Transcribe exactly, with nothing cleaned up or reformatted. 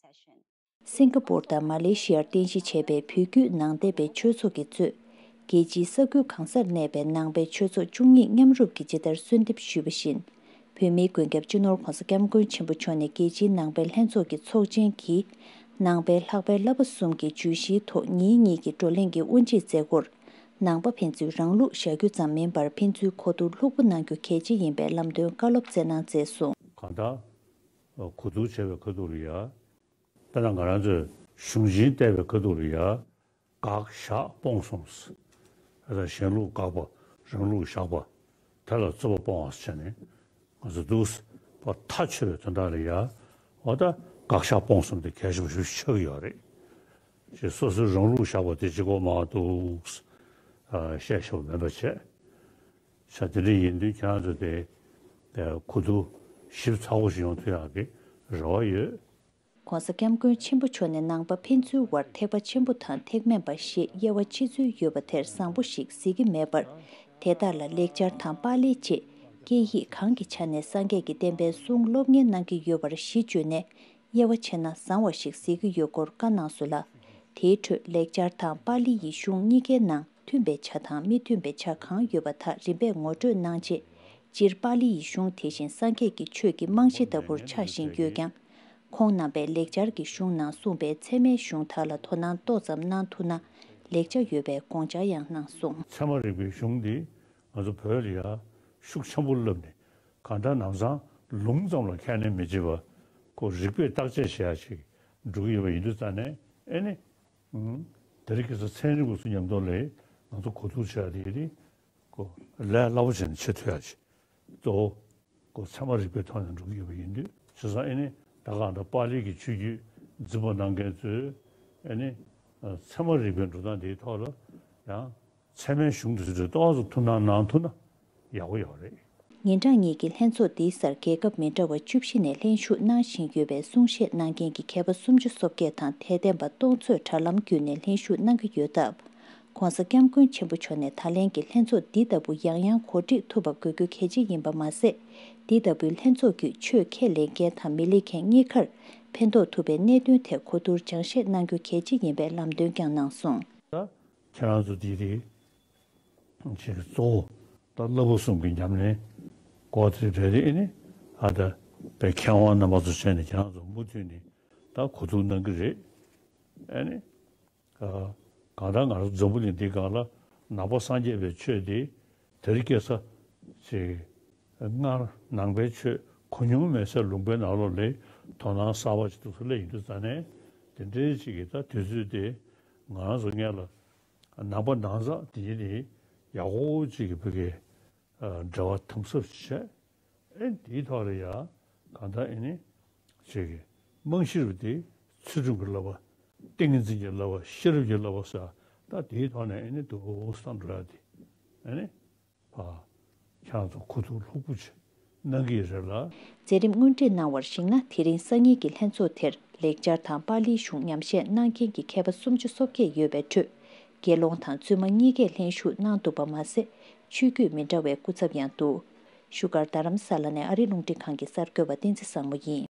session. སིང་ག་པོར་དང་མ་ལེ་ཤི་ཡར་རྟེན་གཞི་བྱས་པའི་བོད་བརྒྱུད་ནང་བསྟན་པའི་ཆོས་ཚོགས་ཀྱིས་གཙོས། རྒྱལ་སྤྱིའི་ས་ཁུལ་གང་སར་གནས་པའི་ནང་པའི་ཆོས་ཚོགས་བཅུ་གཉིས་མཉམ་རུབ་ཀྱིས་ཇི་ལྟར་གསོལ་འདེབས་ཞུས་པ་བཞིན། བོད་མིའི་མགོན་སྐྱབས་སྤྱི་ནོར་༧གོང་ས་༧སྐྱབས་མགོན་ཆེན་པོ་མཆོག་ནས་རྒྱལ་སྤྱིའི་ནང་པའི་ལྷན་ཚོགས་ཀྱི་ཚོགས་ཆེན་གྱིས། ནང་པའི་ལྷག་པའི་བསླབ་པ་གསུམ་གྱི་བརྗོད་གཞིའི་ཐོག་ཉིན་གཉིས་ཀྱི་བགྲོ་གླེང་གི་དབུ་འབྱེད་མཛད་སྒོར། ནང་པ་ཕན་ཚུན་རང་ལུགས་བཞག་རྒྱུ་ཙམ་མིན་པར་ཕན་ཚུན་གོ་བསྡུར་ལྷུག་པོ་གནང་རྒྱུ་གལ་ཆེ་ཡིན་པའི་ལམ་སྟོན་བཀའ་སློབ་སྩལ་གནང་མཛད་སོང་། གང་ལྟར། གོ་བསྡུར་བྱས་པའི་ཁ་ཐུག་ལ་ཡ། དཔེར་ན་ང་རང་ཚོས་གཞུང་ཆེན་བལྟས་པའི་ཁ་ཐུག་ལ་ཡ། དགག་བཞག་སྤོང་གསུམ། ཨ་ད་གཞན་ལུགས་དགག་པ། རང་ལུགས་བཞག་པ། དེ་ལ་རྩོད་པ་སྤོང་བ་ཟེར་ནས། ང་ཚོ་འདུག་པ་ཐག་ཆོད་པའི་དོན་དག་ལ་ཡ། འོ་ད་དགག་བཞག་སྤོང་གསུམ་དེ་གལ་ཆེན་པོ་ཞིག་ཆགས་ཀྱི་ཡོད་རེད། ཅེས་སོ་སོའི་རང་ལུགས་བཞག་པ་དེ་གཅིག་པོ་མ་གཏོགས། ཨ་བཤད་ཆོག་མེད་པ་བྱས། ས་དེ་འདྲ་ཡིན་དུས་ཁྱེད་རང་ཚོ་དེ་གོ་བསྡུར་ཞིབ་ཚགས་པོ་ཞིག་ཡོང་ཐུབ་ཡག་གི་རེ་བ་ཡོད། ༸གོང་ས་༸སྐྱབས་མགོན་ཆེན་པོ་མཆོག་ནས་ནང་པ་ཕན་ཚུན་དབར་ཐེག་པ་ཆེན་པོ་དང་ཐེག་དམན་པ་ཞེས་དབྱེ་བ་ཕྱེ་ཚུལ་ཡོད་པ་དེར་བཟང་པོ་ཞིག་གཟིགས་ཀྱི་མེད་པར། དེ་དག་ལ་ལེགས་སྦྱར་དང་པཱ་ལིའི་རྗེས་སྐད་ཡིག་གང་གི་ཆ་ནས་སངས་རྒྱས་ཀྱི་བསྟན་པའི་གསུང་སློབ་གཉེར་གནང་གི་ཡོད་པར་གཞི་བཅོལ་ནས། དབྱེ་བ་ཕྱེ་ན་བཟང་བ་ཞིག་གཟིགས་ཀྱི་ཡོད་སྐོར་བཀའ་གནང་སོང་ལ། དེའི་ཁྲོད་ལེགས་སྦྱར་དང་པཱ་ལི་ཡི་གཞུང་གཉིས་ཀའི་ནང་མཐུན་པའི་ཆ་དང་མི་མཐུན་པའི་ཆ་གང་ཡོད་པ་དག་རིམ་པས་ངོ་སྤྲོད་གནང་རྗེས། སྤྱིར་པཱ་ལི་ཡི་གཞུང་དེ་བཞིན་སངས་རྒྱས་ཀྱི་ཆོས་ཀྱི་རྨང་གཞི་ལྟ་བུར་ཆགས་བཞིན་ཡོད་ཀྱང་། ཁོང་རྣམ་པས་ལེགས་སྦྱར་གྱི་གཞུང་ནང་གསུངས་པའི་ཚད་མའི་གཞུང་དག་ལ་དོ་སྣང་ཏོག་ཙམ་གནང་ཐུབ་ན་ལེགས་ཆ་ཡོད་པའི་དགོངས་འཆར་ཡང་གནང་སོང་། ཚད་མ་རིག་པའི་གཞུང་འདི་ང་ཚོ་བོད་ལ་ཡ་ཤུགས་ཆེན་པོ་བསླབས་ནས་གང་ལྟར་ལམ་སང་ལུང་ཙམ་ལ་ཁས་ལེན་མི་བྱེད་པ་ཁོ་རིགས་པས་བརྟག་དཔྱད་བྱེད་ཡ་ཞིག་འགྲོ་གི་ཡོད་པ་ཡིན་དུས་ཙང་ནས་ཨེ་ནི། དེ་རིང་ཁ་སང་ཚན་རིག་པ་ཚོ་མཉམ་དུ་ལས་ང་ཚོ་གོ་བསྡུར་བྱས་ཏེ་ཡིན་ཁོ་ལས་སླ་པོ་བྱས་ནས་བྱེད་ཐུབ་ཡ་ཆེ། གཙོ་བོ་ཁོ་ཚད་མ་རིག་པའི་ཐོག་ནས་འགྲོ་གི་ཡོད་པ་ཡིན་དུས་བྱས་ཙང་ཨེ་ནི་ད་གང་ལྟར་པཱ་ལི་གི་ཆོས་བརྒྱུད་འཛིན་པ་གནང་མཁན་ཚོས་ཨེ་ནི་ཚད་མ་རིག་པའི་འགྲོ་སྟངས་དེའི་ཐོག་ལ་ཡང་ཚད་མའི་གཞུང་དེ་ཚོ་ཏོག་ཙམ་ཐུགས་སྣང་གནང་ཐུབ་ན་ཡག་པོ་ཡོད་རེད། ཉིན་གྲངས་གཉིས་ཀྱི་ལྷན་ཚོགས་འདིའི་སར་རྒྱལ་ཁབ་མི་འདྲ་བ་བཅུ་བཞི་ནས་ལྷན་ཞུགས་གནང་བཞིན་ཡོད་པའི་གསུང་བཤད་གནང་མཁན་གྱི་མཁས་པ་སུམ་ཅུ་སོ་བརྒྱད་དང་དད་ལྡན་པ་སྟོང་ཚོས་དྲ་ལམ་བརྒྱུད་ནས་ལྷན་ཞུགས་གནང་གི་ཡོད་སྟབས། ༸གོང་ས་༸སྐྱབས་མགོན་ཆེན་པོ་མཆོག་ནས་ད་ལན་གྱི་ལྷན་ཚོགས་འདི་ལྟ་བུ་ཡང་ཡང་གོ་སྒྲིག་ཐུབ་པ་དགོས་རྒྱུ་གལ་ཆེ་ཡིན་པ་མ་ཟད། འདི་ལྟ་བུའི་ལྷན་ཚོགས་བརྒྱུད་ཆོས་ཁས་ལེན་མཁན་དང་མི་ལེན་མཁན་གཉིས་ཀར་ཕན་ཐོགས་ཐུབ་པའི་གནད་དོན་ཐད་གོ་བསྡུར་སྦྱང་བཤད་གནང་རྒྱུ་གལ་ཆེ་ཡིན་པའི་ལམ་སྟོན་ཀྱང་གནང་སོང་། ད་ཁྱེད་རང་ཚོ་འདི་རེད། ཅིག་གཙོ་བོ་ད་བསླབ་པ་གསུམ་གྱི་ཉམས་ལེན་སྐོར་དེ་རེད་དེ་ཨེ་ནི་ཨ་ད་པའི་མཁས་དབང་རྣམ་པ་ཚོ་བྱས་ནས་ཁྱེད་རང་ཚོ་མུ་མཐུད་ནས་ད་གོ་བསྡུར་གནང་གི་རེད། ཨེ་ནི་གང་ལྟར་ང་རང་འཛམ་བུ་གླིང་འདི་སྒང་ལ་ནང་པ་སངས་རྒྱས་པའི་ཆོས་དེ་དེ་རིང་ཁ་སང་ཅིག་སྔར་ནང་པའི་ཆོས་གོ་མྱོང་མེད་སའི་ལུང་པའི་ནང་ལོགས་ལ་དོ་སྣང་གསར་པ་ཅིག་འདུག་སེ་སླེབས་ཡོང་དུས་ཙང་ནས་དེ་འདྲའི་ཅིག་གི་ད་དུས་ཚོད་དེ་ང་རང་ཚོ་སྔོན་ལ། ནང་པ་ནང་ཚགས་དེ་ནི་ཡག་པོ་ཅིག་གི་བུ་གའི་འབྲེལ་བ་དམ་ཟབ་བྱས། ཨེ་དེའི་ཐོག་ལ་ཡ་གང་ལྟར་ཨེ་ནི་ཅིག་གི་རྨང་གཞི་རུ་དེ་ཚུལ་ཁྲིམས་ཀྱི་བསླབ་པ། ཏིང་ངེ་འཛིན་གྱི་བསླབ་པ། ཤེས་རབ་ཀྱི་བསླབ་པ་ཟེར་ད་དེའི་ཐོག་ནས་ཨེ་ནི་འདུག་སེ་འགྲོ་ཡ་དེ་ཨེ་ནི། ཁྱེད་རང་ཚོ་གོ་བསྡུར་ལྷུག་པོ་ཅིག་གནང་གི་ཡོད་རེད་ལ། མཛད་རིམ་དངོས་བཀྲིས་གནང་བར་གཞིགས་ན་དེ་རིང་སང་ཉིན་གྱི་ལྷན་ཚོགས་དེར་ལེགས་སྦྱར་དང་པཱ་ལིའི་གཞུང་ཉམས་བཞེས་གནང་མཁན་གྱི་མཁས་པ་སུམ་ཅུ་སོ་བརྒྱད་ཡོད་པའི་ཁྲོད། དགེ་སློང་དང་བཙུན་མ་གཉིས་ཀས་ལྷན་ཞུགས་གནང་འདུག་པ་མ་ཟད། ཆོས་བརྒྱུད་མི་འདྲ་བའི་སྐུ་ཚབ་ཡང་འདུག་བཞུགས་སྒར་རྡ་རམ་ས་ལ་ནས་ཨ་རིའི་རླུང་འཕྲིན་ཁང་གི་གསར་འགོད་པ་བསྟན་འཛིན་བཟང་མོ་ཡིན།